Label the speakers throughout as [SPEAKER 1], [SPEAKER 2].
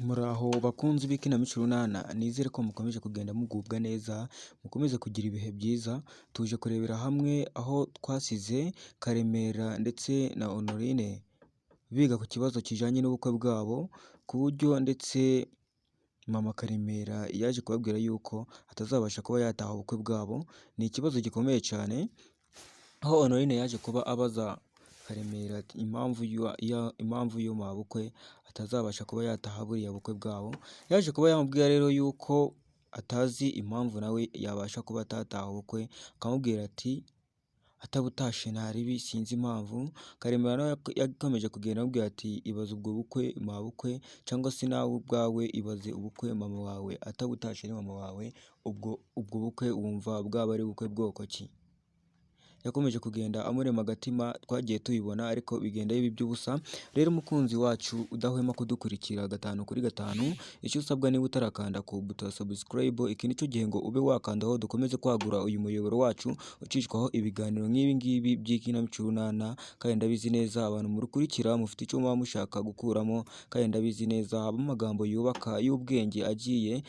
[SPEAKER 1] Muraho bakunzi b'ikinamico Urunana, nizere ko mukomeje kugenda mugubwa neza, mukomeze kugira ibihe byiza, tuje kurebera hamwe aho twasize Karemera ndetse na Honorine biga ku kibazo kijyanye n'ubukwe bwabo, ku buryo ndetse mama Karemera yaje kubabwira yuko atazabasha kuba yataha ubukwe bwabo. Ni ikibazo gikomeye cyane, aho Honorine yaje kuba abaza Karemera ati impamvu y'uyu mabukwe atazabasha kuba yataha buriya bukwe bwabo. Yaje kuba yamubwira rero yuko atazi impamvu nawe yabasha kuba atataha ubukwe, akamubwira ati atabutashe ntaribi sinzi impamvu. Karemera nawe yakomeje kugenda amubwira ati ibaze ubwo bukwe mabukwe, cyangwa se nawe ubwawe ibaze ubukwe mama wawe atabutashe ari mama wawe, ubwo bukwe wumva bwaba ari ubukwe bwoko ki? Yakomeje kugenda amurema agatima, twagiye tubibona ariko bigenda biba iby'ubusa. Rero umukunzi wacu udahwema kudukurikira gatanu kuri gatanu, icyo usabwa niba utarakanda ku buto ya subscribe, iki nicyo gihe ngo ube wakandaho dukomeze kwagura uyu muyoboro wacu ucishwaho ibiganiro nk'ibi ngibi by'ikinamico Urunana. Kandi ndabizi neza abantu murukurikira mufite icyo muba mushaka gukuramo, kandi ndabizi neza habamo amagambo yubaka y'ubwenge agiye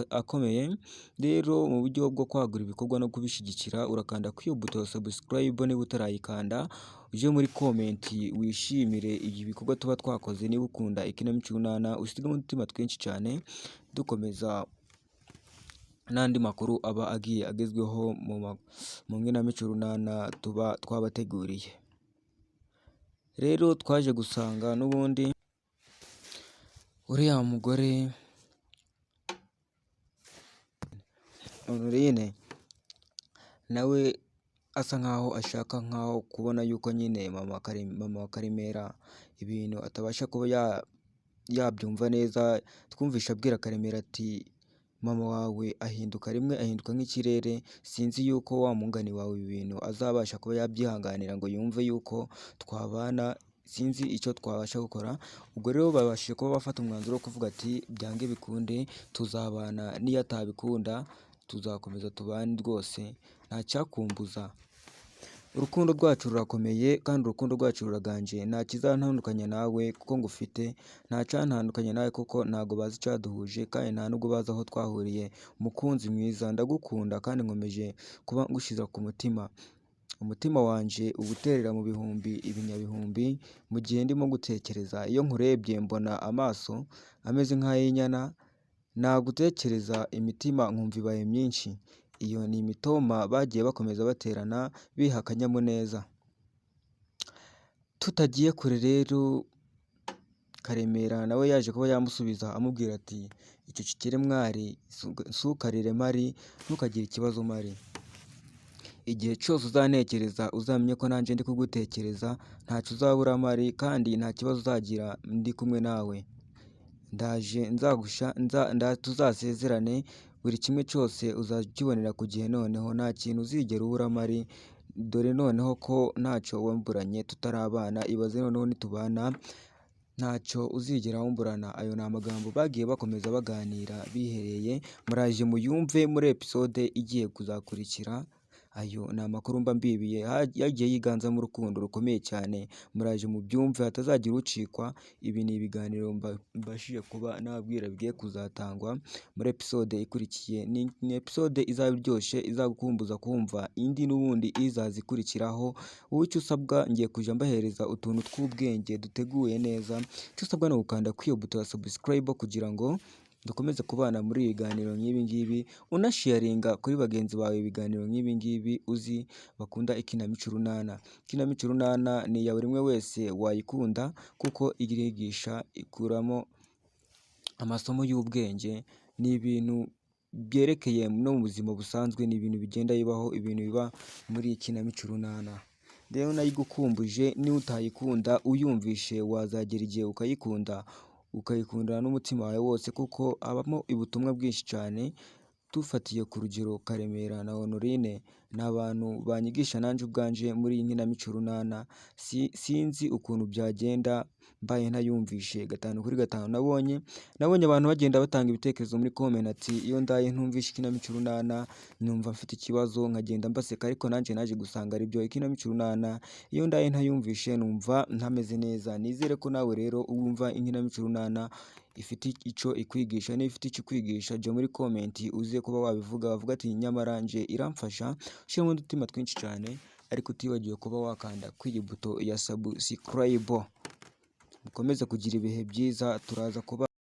[SPEAKER 1] akomeye. Rero mu buryo bwo kwagura ibikorwa no kubishyigikira, urakanda kuri iyo buto ya subscribe niba utarayikanda, ujye muri comment wishimire ibi bikorwa tuba twakoze. Niba ukunda ikinamico Urunana usigemo udutima twinshi cyane, dukomeza n'andi makuru aba agiye agezweho mu nkinamico Urunana tuba twabateguriye. Rero twaje gusanga n'ubundi uriya mugore Honorine nawe asa nkaho ashaka nkaho kubona yuko nyine mama wa Karemera ibintu atabasha kuba yabyumva neza. Twumvishe abwira Karemera ati mama wawe ahinduka rimwe ahinduka nk'ikirere, sinzi yuko wa mungani wawe ibi bintu azabasha kuba yabyihanganira ngo yumve yuko twabana, sinzi icyo twabasha gukora. Ubwo rero babashije kuba bafata umwanzuro wo kuvuga ati byange bikunde tuzabana, niyo atabikunda tuzakomeza tubane rwose ntacyakumbuza. Urukundo rwacu rurakomeye kandi urukundo rwacu ruraganje, nta kizantandukanya nawe kuko ngufite, nta cyantandukanya nawe kuko ntago bazi icyaduhuje kandi nta nubwo bazi aho twahuriye. Mukunzi mwiza ndagukunda kandi nkomeje kuba ngushyize ku mutima. Umutima wanjye uba uterera mu bihumbi ibinyabihumbi mu gihe ndimo gutekereza. Iyo nkurebye mbona amaso ameze nk'ay'inyana, nagutekereza imitima nkumva ibaye myinshi. Iyo ni imitoma bagiye bakomeza baterana biha akanyamuneza. Tutagiye kure rero, Karemera nawe yaje kuba yamusubiza amubwira ati icecekere mwari, nsukarire mari, ntukagire ikibazo mari. Igihe cyose uzantekereza uzamenye ko nanjye ndi kugutekereza, ntacyo uzabura mari kandi nta kibazo uzagira ndi kumwe nawe. Ndaje tuzasezerane, buri kimwe cyose uzajya ukibonera ku gihe noneho nta kintu uzigera ubura mari, dore noneho ko ntacyo wamburanye tutarabana, ibaze noneho nitubana ntacyo uzigera wumburana. Ayo ni amagambo bagiye bakomeza baganira bihereye, muraje muyumve muri episode igiye kuzakurikira. Ayo ni amakuru mba mbibiye yagiye yiganzamo urukundo rukomeye cyane, muraje mubyumve hatazagira ucikwa. Ibi ni ibiganiro mbashije kuba nababwira bigiye kuzatangwa muri episode ikurikiye. Ni episode izaba iryoshye, izagukumbuza kumva indi n'ubundi izaza ikurikiraho. Wowe icyo usabwa, ngiye kujya mbahereza utuntu tw'ubwenge duteguye neza. Icyo usabwa ni ugukanda kuri iyo buto ya subscribe kugira ngo dukomeze kubana muri ibi biganiro nk'ibi ngibi, unasharinga kuri bagenzi bawe ibiganiro nk'ibi ngibi uzi bakunda ikinamico Urunana. Ikinamico Urunana ni iya buri umwe wese wayikunda kuko irigisha, ikuramo amasomo y'ubwenge, ni ibintu byerekeye no mu buzima busanzwe, ni ibintu bigenda bibaho, ibintu biba muri ikinamico Urunana. Rero nayigukumbuje, niba utayikunda uyumvishe wazagera igihe ukayikunda, ukayikundana n'umutima wawe wose kuko habamo ubutumwa bwinshi cyane. Dufatiye ku rugero Karemera na Honorine Ni abantu banyigisha nanjye ubwanje muri iyi nkinamico Urunana. Sinzi ukuntu byagenda mbaye ntayumvishe 5 kuri 5. Nabonye abantu bagenda batanga ibitekerezo muri comment ati: "Iyo ndaye ntumvishe ikinamico Urunana numva mfite ikibazo," nkagenda mbaseka, ariko nanjye naje gusanga aribyo. Ikinamico Urunana, iyo ndaye ntayumvishe numva ntameze neza. Nizere ko nawe rero wumva inkinamico Urunana ifite icyo ikwigisha. Niba ifite icyo ikwigisha, jya muri comment uze kuba wabivuga, bavuga ati: "Nyamara nje iramfasha," ushyiremo udutima twinshi cyane, ariko utibagiwe kuba wakanda kuri iyi buto ya subscribe. Mukomeze kugira ibihe byiza, turaza kuba.